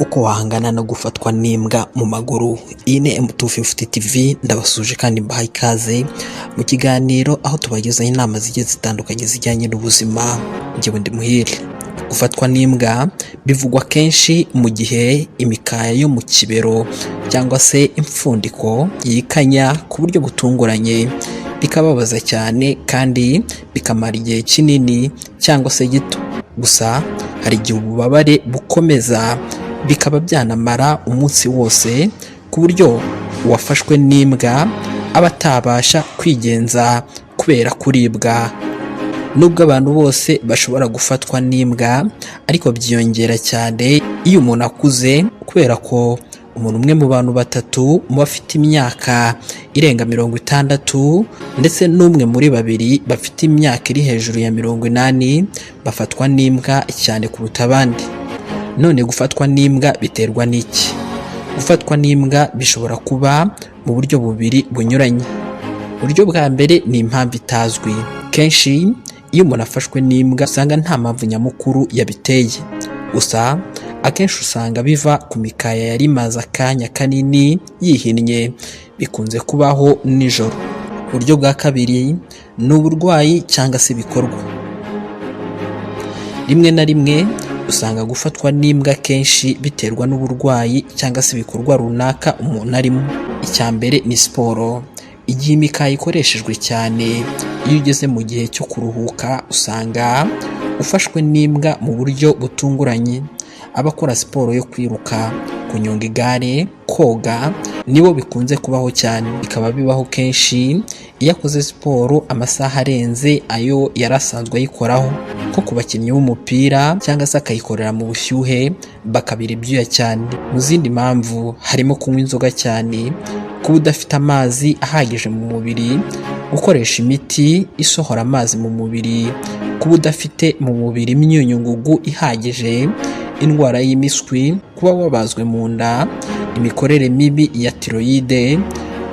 Uko wahangana no gufatwa n'imbwa mu maguru. Iyi ni M250 TV, ndabasuje kandi mbahaye ikaze mu kiganiro aho tubagezaho inama zigiye zitandukanye zijyanye n'ubuzima. Njyewe ndi Muhire. Gufatwa n'imbwa bivugwa kenshi mu gihe imikaya yo mu kibero cyangwa se impfundiko yikanya ku buryo butunguranye, bikababaza cyane kandi bikamara igihe kinini cyangwa se gito. Gusa hari igihe ububabare bukomeza bikaba byanamara umunsi wose, ku buryo uwafashwe n'imbwa aba atabasha kwigenza kubera kuribwa. Nubwo abantu bose bashobora gufatwa n'imbwa, ariko byiyongera cyane iyo umuntu akuze, kubera ko umuntu umwe mu bantu batatu mu bafite imyaka irenga 60 ndetse n'umwe muri babiri bafite imyaka iri hejuru ya 80 bafatwa n'imbwa cyane kuruta abandi. None gufatwa n'imbwa biterwa n'iki? Gufatwa n'imbwa bishobora kuba mu buryo bubiri bunyuranye. Uburyo bwa mbere ni impamvu itazwi. Kenshi iyo umuntu afashwe n'imbwa usanga nta mpamvu nyamukuru yabiteye. Gusa akenshi usanga biva ku mikaya yari imaze akanya kanini yihinnye, bikunze kubaho nijoro. Uburyo bwa kabiri ni uburwayi cyangwa se ibikorwa. Rimwe na rimwe usanga gufatwa n'imbwa kenshi biterwa n'uburwayi cyangwa se ibikorwa runaka umuntu arimo. Icya mbere ni siporo. Igihe imikaya ikoreshejwe cyane, iyo ugeze mu gihe cyo kuruhuka usanga ufashwe n'imbwa mu buryo butunguranye. Abakora siporo yo kwiruka, kunyonga igare, koga nibo bikunze kubaho cyane. Bikaba bibaho kenshi iyo akoze siporo amasaha arenze ayo yari asanzwe ayikoraho, nko ku bakinnyi b'umupira, cyangwa se akayikorera mu bushyuhe bakabira ibyuya cyane. Mu zindi mpamvu harimo kunywa inzoga cyane, kuba udafite amazi ahagije mu mubiri, gukoresha imiti isohora amazi mu mubiri, kuba udafite mu mubiri imyunyungugu ihagije, indwara y'impiswi, kuba wabazwe mu nda, imikorere mibi ya tiroyide,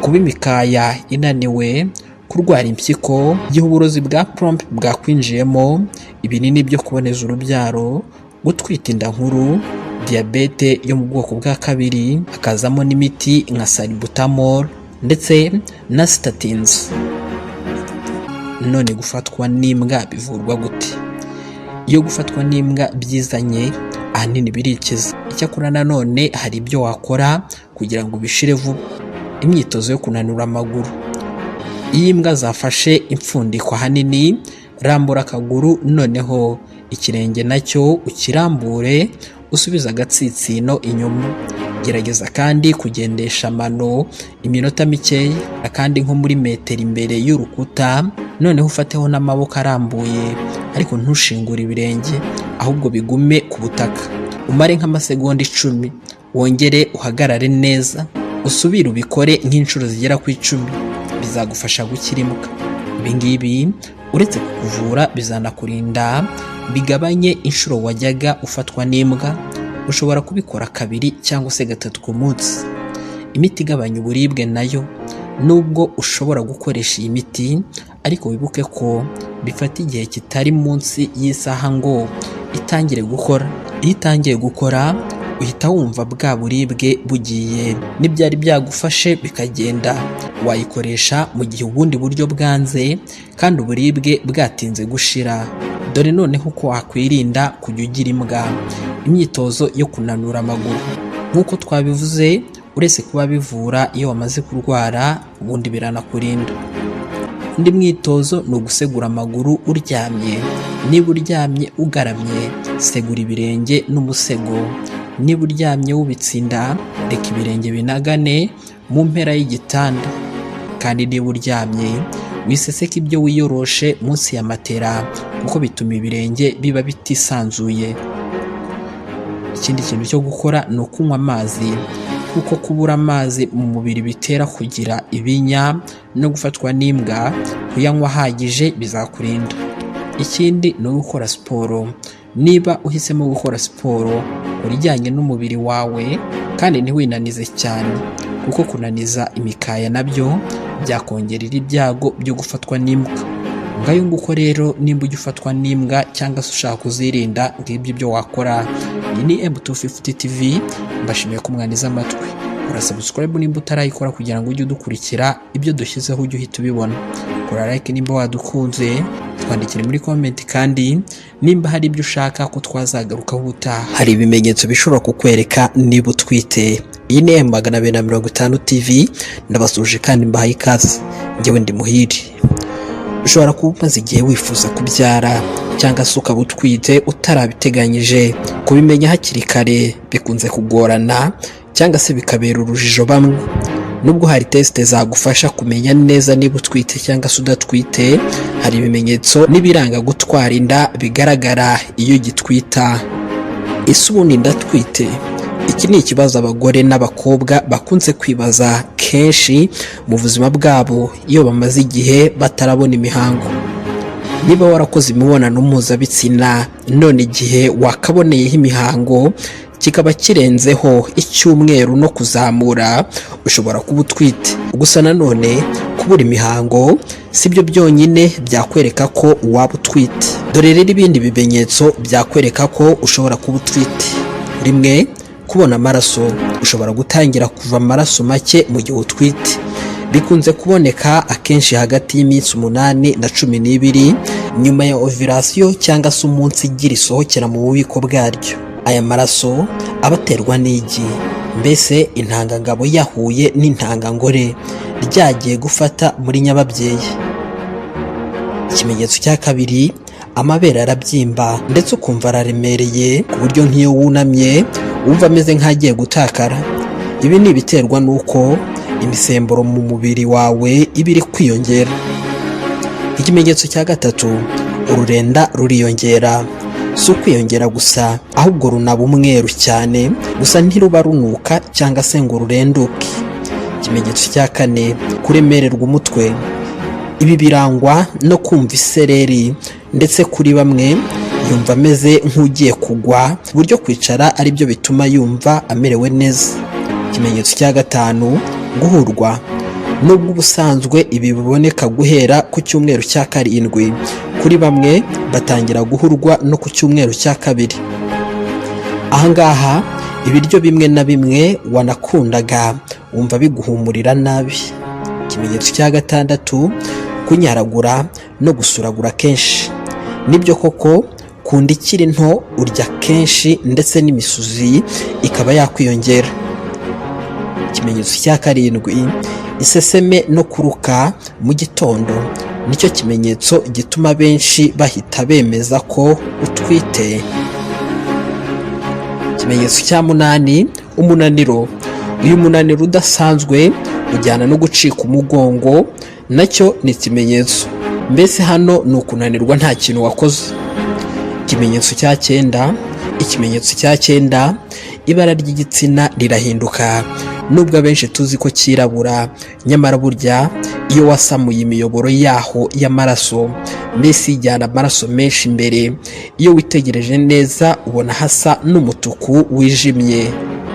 kuba imikaya inaniwe, kurwara impyiko, igihe uburozi bwa plomb bwakwinjiyemo, ibinini byo kuboneza urubyaro, gutwita inda nkuru, diyabete yo mu bwoko bwa kabiri, hakazamo n'imiti nka salbutamol ndetse na statins. None gufatwa n'imbwa bivurwa gute? Iyo gufatwa n'imbwa byizanye, ahanini birikiza. Icyakora nanone hari ibyo wakora kugira ngo ubishire vuba. Imyitozo yo kunanura amaguru. Iyo imbwa zafashe impfundiko ahanini, rambura akaguru, noneho ikirenge nacyo ukirambure, usubize agatsitsino inyuma. Gerageza kandi kugendesha amano iminota mikeya, kandi nko muri metero imbere y'urukuta, noneho ufateho n'amaboko arambuye, ariko ntushingure ibirenge, ahubwo bigume ku butaka. Umare nk'amasegonda 10, wongere uhagarare neza, usubire ubikore nk'inshuro zigera ku 10. Bizagufasha gukira imbwa. Ibi ngibi uretse kukuvura bizanakurinda, bigabanye inshuro wajyaga ufatwa n'imbwa. Ushobora kubikora kabiri cyangwa se gatatu ku munsi. Imiti igabanya uburibwe nayo, nubwo ushobora gukoresha iyi miti, ariko wibuke ko bifata igihe kitari munsi y'isaha ngo itangire gukora. Iyo itangiye gukora uhita wumva bwa buribwe bugiye n'ibyari byagufashe bikagenda. Wayikoresha mu gihe ubundi buryo bwanze kandi uburibwe bwatinze gushira. Dore noneho uko wakwirinda kujya ugira imbwa. Imyitozo yo kunanura amaguru, nk'uko twabivuze, uretse kuba bivura iyo wamaze kurwara, ubundi biranakurinda. Undi mwitozo ni ugusegura amaguru uryamye. Niba uryamye ugaramye, segura ibirenge n'umusego. Niba uryamye wubitse inda, reka ibirenge binagane mu mpera y'igitanda. Kandi niba uryamye, wiseseke ibyo wiyoroshe munsi ya matera, kuko bituma ibirenge biba bitisanzuye. Ikindi kintu cyo gukora ni ukunywa amazi, kuko kubura amazi mu mubiri bitera kugira ibinya no gufatwa n'imbwa. Kuyanywa ahagije bizakurinda. Ikindi ni ugukora siporo. Niba uhisemo gukora siporo, kora ijyanye n'umubiri wawe kandi ntiwinanize cyane, kuko kunaniza imikaya nabyo byakongerera ibyago byo gufatwa n'imbwa. Ngayo nguko rero, nimba ujya ufatwa n'imbwa cyangwa se ushaka kuzirinda, ngibyo ibyo wakora. Iyi ni M250 TV, mbashimiye ko mwantiza amatwi. Kora subscribe nimba utarayikora kugira ngo ujye udukurikira, ibyo dushyizeho ujye uhita ubibona. Kora like nimba wadukunze, twandikire muri comment kandi nimba hari ibyo ushaka ko twazagarukaho ubutaha. Hari ibimenyetso bishobora kukwereka niba utwite. Iyi ni M250 TV, ndabasuhuje kandi mbahaye ikaze. Njyewe ndi Muhire. Ushobora kuba umaze igihe wifuza kubyara cyangwa se ukaba utwite utarabiteganyije. Kubimenya hakiri kare bikunze kugorana cyangwa se bikabera urujijo bamwe. Nubwo hari test zagufasha kumenya neza niba utwite cyangwa se udatwite, hari ibimenyetso n'ibiranga gutwara inda bigaragara iyo ugitwita. Ese ubundi ndatwite? Iki ni ikibazo abagore n'abakobwa bakunze kwibaza kenshi mu buzima bwabo iyo bamaze igihe batarabona imihango. Niba warakoze imibonano mpuzabitsina none igihe wakaboneyeho imihango kikaba kirenzeho icyumweru no kuzamura, ushobora kuba utwite. Gusa nanone kubura imihango si byo byonyine byakwereka ko waba utwite. Dore rero ibindi bimenyetso byakwereka ko ushobora kuba utwite. Rimwe, kubona amaraso. Ushobora gutangira kuva amaraso make mu gihe utwite. Bikunze kuboneka akenshi hagati y'iminsi 8 na 12 nyuma ya ovulation cyangwa se umunsi igi risohokera mu bubiko bwaryo. Aya maraso aba aterwa n'igi, mbese intangangabo yahuye n'intangangore ryagiye gufata muri nyababyeyi. Ikimenyetso cya kabiri, amabere arabyimba ndetse ukumva araremereye ku buryo nk'iyo wunamye wumva ameze nk'agiye gutakara. Ibi ni ibiterwa n'uko imisemburo mu mubiri wawe iba iri kwiyongera. Ikimenyetso cya gatatu, ururenda ruriyongera. Si ukwiyongera gusa, ahubwo runaba umweru cyane, gusa ntiruba runuka cyangwa se ngo rurenduke. Ikimenyetso cya kane, kuremererwa umutwe. Ibi birangwa no kumva isereri, ndetse kuri bamwe yumva ameze nk'ugiye kugwa, ku buryo kwicara ari byo bituma yumva amerewe neza. Ikimenyetso cya gatanu, guhurwa. Nubwo ubusanzwe ibi biboneka guhera ku cyumweru cya 7, kuri bamwe batangira guhurwa no ku cyumweru cya 2. Ahangaha ibiryo bimwe na bimwe wanakundaga wumva biguhumurira nabi. Ikimenyetso cya gatandatu, kunyaragura no gusuragura kenshi. Nibyo koko, ku nda ikiri nto urya kenshi ndetse n'imisuzi ikaba yakwiyongera. Ikimenyetso cya karindwi, iseseme no kuruka mu gitondo, nicyo kimenyetso gituma benshi bahita bemeza ko utwite. Ikimenyetso cya munani, umunaniro. Uyu munaniro udasanzwe ujyana no gucika umugongo, nacyo ni ikimenyetso. Mbese hano ni ukunanirwa nta kintu wakoze. Ikimenyetso cya cyenda, ibara ry'igitsina rirahinduka. Nubwo abenshi tuzi ko cyirabura, nyamara burya iyo wasamuye imiyoboro yaho y'amaraso, mbese ijyana amaraso menshi imbere, iyo witegereje neza ubona hasa n'umutuku wijimye.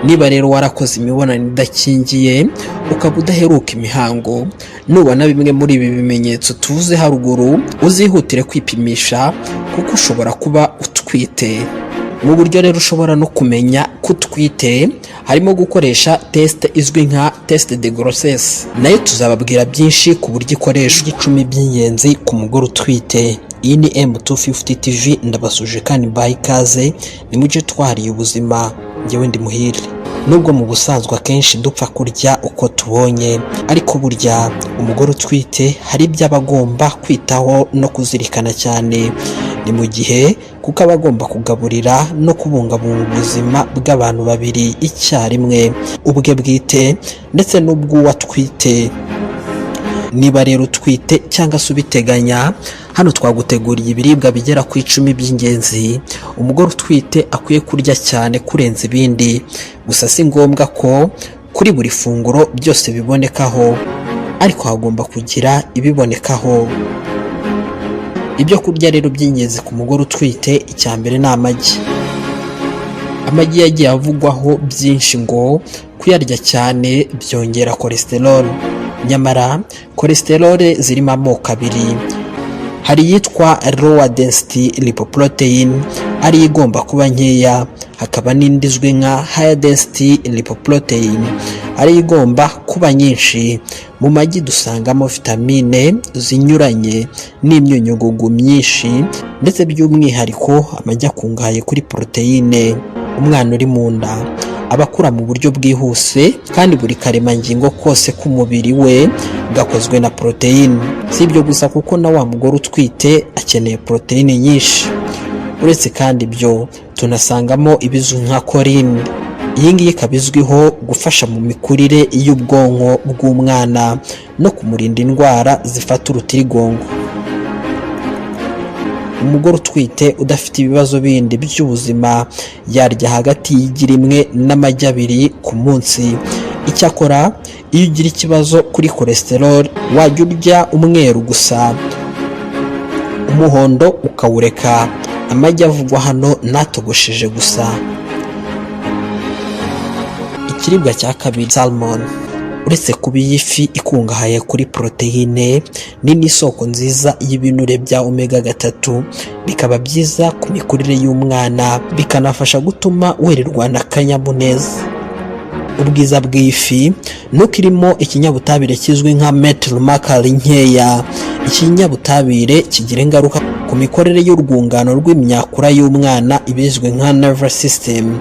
Niba rero warakoze imibonano idakingiye ukaba udaheruka imihango, nubona bimwe muri ibi bimenyetso tuvuze haruguru, uzihutire kwipimisha kuko ushobora kuba utwite. Mu buryo rero ushobora no kumenya ko utwite harimo gukoresha test izwi nka test de grossesse, nayo tuzababwira byinshi ku buryo ikoreshwa. 10 by'ingenzi ku mugore utwite. Iyi ni M250 TV, ndabasuhuje kandi mbahaye ikaze. Ni muce twahariye ubuzima, njyewe ndi Muhire. Nubwo mu busanzwe akenshi dupfa kurya uko tubonye, ariko burya umugore utwite hari ibyo aba agomba kwitaho no kuzirikana cyane. Ni mu gihe kuko aba agomba kugaburira no kubungabunga ubuzima bw'abantu babiri icyarimwe, ubwe bwite ndetse n'ubw'uwo atwite. Niba rero utwite cyangwa se ubiteganya, hano twaguteguriye ibiribwa bigera ku 10 by'ingenzi umugore utwite akwiye kurya cyane kurenza ibindi. Gusa si ngombwa ko kuri buri funguro byose bibonekaho, ariko hagomba kugira ibibonekaho. Ibyo kurya rero by'ingenzi ku mugore utwite, icya mbere ni amagi. Amagi yagiye avugwaho byinshi ngo kuyarya cyane byongera cholesterol, nyamara cholesterol zirimo amoko abiri. Hari cholesterol mbi na cholesterol nziza. Hari iyitwa low density lipoprotein, ariyo igomba kuba nkeya, hakaba n'indi izwi nka high density lipoprotein, ariyo igomba kuba nyinshi. Mu magi dusangamo vitamine zinyuranye n'imyunyugugu myinshi, ndetse by'umwihariko amagi akungahaye kuri poroteyine. Umwana uri mu nda aba akura mu buryo bwihuse, kandi buri karemangingo kose k'umubiri we gakozwe na poroteyine. Si ibyo gusa, kuko na wa mugore utwite akeneye poroteyine nyinshi. Uretse kandi ibyo, tunasangamo ibizwi nka choline. Iyi ngiyi ikaba izwiho gufasha mu mikurire y'ubwonko bw'umwana no kumurinda indwara zifata urutirigongo. Umugore utwite udafite ibibazo bindi by'ubuzima yarya hagati y'igi rimwe n'amagi abiri ku munsi. Icyakora iyo ugira ikibazo kuri cholesterol, wajya urya umweru gusa, umuhondo ukawureka. Amagi avugwa hano natogosheje gusa. Ikiribwa cya kabiri, salmon. Uretse kuba iyi fi ikungahaye kuri poroteyine, ni n'isoko nziza y'ibinure bya omega 3, bikaba byiza ku mikurire y'umwana, bikanafasha gutuma wirirwana akanyamuneza. Ubwiza bw'iyi fi ni uko irimo ikinyabutabire kizwi nka methyl mercury nkeya. Ikinyabutabire kigira ingaruka ku mikorere y'urwungano rw'imyakura y'umwana, ibizwi nka nervous system.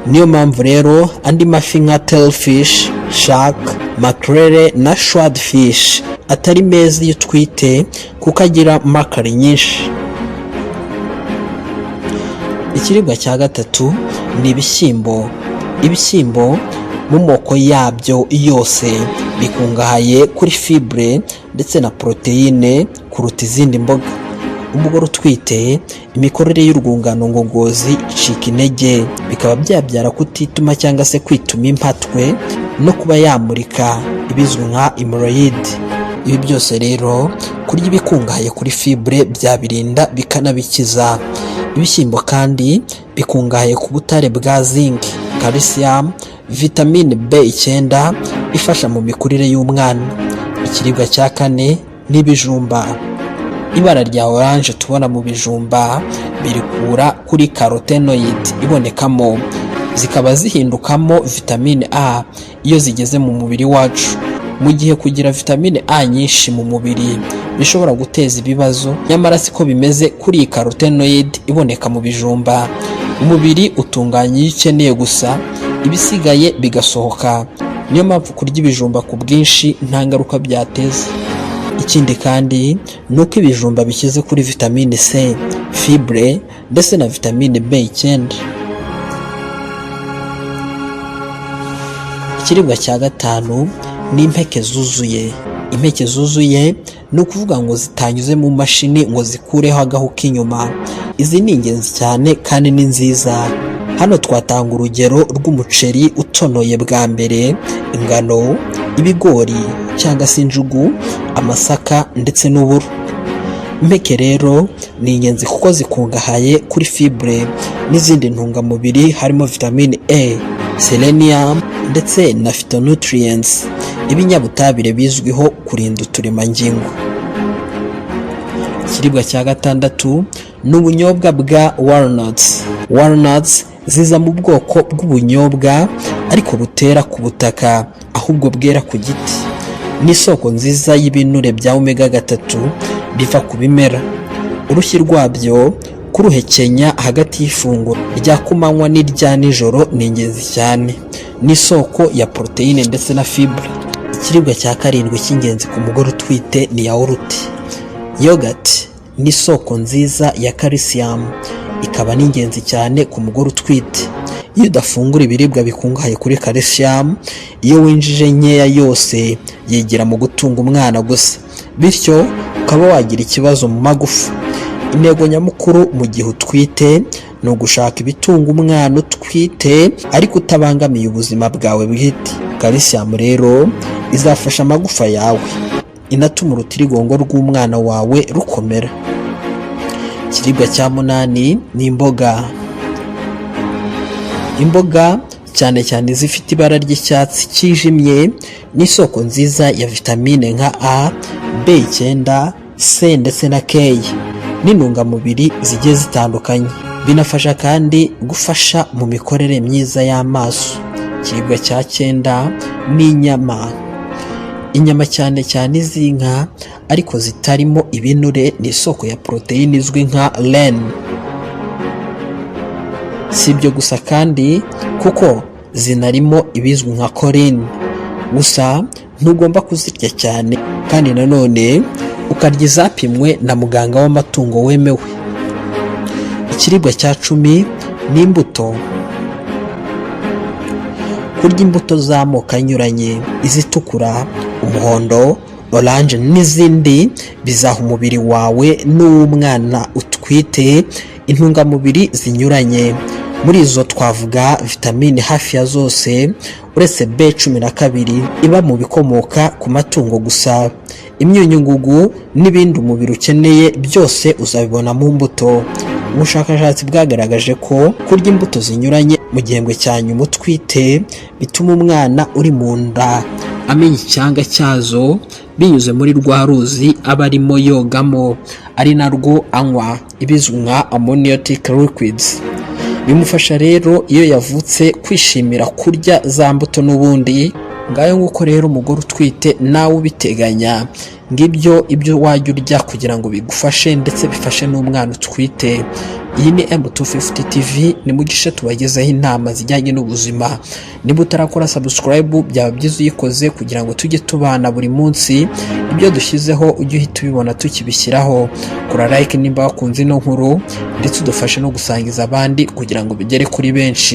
Niyo mpamvu rero andi mafi nka tailfish, shark, mackerel na swordfish atari meza iyo utwite, kuko agira mercury nyinshi. Ikiribwa cya gatatu ni ibishyimbo. Ibishyimbo mu moko yabyo yose bikungahaye kuri fibre ndetse na poroteyine kuruta izindi mboga. Umugore utwite, imikorere y'urwungano ngogozi icika intege, bikaba byabyara kutituma cyangwa se kwituma impatwe no kuba yamurika, ibizwi nka hémorroïdes. Ibi byose rero, kurya ibikungahaye kuri fibre byabirinda bikanabikiza. Ibishyimbo kandi bikungahaye ku butare bwa zinc, calcium, vitamine B9 ifasha mu mikurire y'umwana. Ikiribwa cya kane ni ibijumba. Ibara rya orange tubona mu bijumba birikura kuri carotenoid ibonekamo, zikaba zihindukamo vitamine A iyo zigeze mu mubiri wacu. Mu gihe kugira vitamine A nyinshi mu mubiri bishobora guteza ibibazo, nyamara siko bimeze kuri iyi carotenoid iboneka mu bijumba. Umubiri utunganya iyo ukeneye gusa, ibisigaye bigasohoka. Niyo mpamvu kurya ibijumba ku bwinshi nta ngaruka byateza. Ikindi kandi ni uko ibijumba bikize kuri vitamine C, fibre ndetse na vitamine B9. Ikiribwa cya gatanu ni impeke zuzuye. Impeke zuzuye ni ukuvuga ngo zitanyuze mu mashini ngo zikureho agahu k'inyuma. Izi ni ingenzi cyane kandi ni nziza. Hano twatanga urugero rw'umuceri utonoye bwa mbere, ingano, ibigori cyangwa se injugu, amasaka ndetse n'uburo. Impeke rero ni ingenzi kuko zikungahaye kuri fibre n'izindi ntungamubiri, harimo vitamine E, selenium ndetse na phytonutrients, ibinyabutabire bizwiho kurinda uturemangingo. Ikiribwa cya gatandatu ni ubunyobwa bwa walnuts. Walnuts ziza mu bwoko bw'ubunyobwa, ariko butera ku butaka ahubwo bwera ku giti. Ni isoko nziza y'ibinure bya omega 3 biva ku bimera. Urushyi rwabyo kuruhekenya hagati y'ifunguro rya kumanywa n'irya nijoro ni ingenzi cyane. Ni isoko ya poroteyine ndetse na fibre. Ikiribwa cya karindwi cy'ingenzi ku mugore utwite ni yawurute. Yogurt ni isoko nziza ya calcium, ikaba n'ingenzi cyane ku mugore utwite. Iyo udafungura ibiribwa bikungahaye kuri calcium, iyo winjije nkeya yose yigira mu gutunga umwana gusa, bityo ukaba wagira ikibazo mu magufa. Intego nyamukuru mu gihe utwite ni ugushaka ibitunga umwana utwite ariko utabangamiye ubuzima bwawe bwite. Calcium rero izafasha amagufa yawe, inatuma urutirigongo rw'umwana wawe rukomera. Ikiribwa cya munani ni imboga. Imboga, cyane cyane izifite ibara ry'icyatsi cyijimye, ni isoko nziza ya vitamine nka A, B9. C ndetse na K n'intungamubiri zigiye zitandukanye. Binafasha kandi gufasha mu mikorere myiza y'amaso. Ikiribwa cya cyenda ni inyama. Inyama, cyane cyane iz'inka ariko zitarimo ibinure, ni isoko ya poroteyine izwi nka ren. Si ibyo gusa kandi, kuko zinarimo ibizwi nka choline. Gusa ntugomba kuzirya cyane, kandi nanone ukarya izapimwe na muganga w'amatungo wemewe. Ikiribwa cya 10 ni imbuto. Kurya imbuto z'amoko anyuranye, izitukura, umuhondo, orange n'izindi, bizaha umubiri wawe n'uw'umwana utwite intungamubiri zinyuranye. Muri izo twavuga vitamine hafi ya zose uretse B12 iba mu bikomoka ku matungo gusa, imyunyungugu n'ibindi umubiri ukeneye byose uzabibona mu mbuto. Ubushakashatsi bwagaragaje ko kurya imbuto zinyuranye mu gihembwe cya nyuma utwite bituma umwana uri mu nda amenya icyanga cyazo binyuze muri rwa ruzi aba arimo yogamo, ari narwo anywa, ibizwi nka amniotic liquids. Bimufasha rero iyo yavutse kwishimira kurya za mbuto n'ubundi. Ngayo nguko rero, umugore utwite nawe ubiteganya, ngibyo ibyo wajya urya kugira ngo bigufashe ndetse bifashe n'umwana utwite. Iyi ni M250 TV, ni mu gice tubagezaho inama zijyanye n'ubuzima. Niba utarakora subscribe, byaba byiza uyikoze kugira ngo tujye tubana buri munsi, ibyo dushyizeho ujye uhita ubibona tukibishyiraho. Kora like nimba wakunze ino nkuru, ndetse udufashe no gusangiza abandi kugira ngo bigere kuri benshi.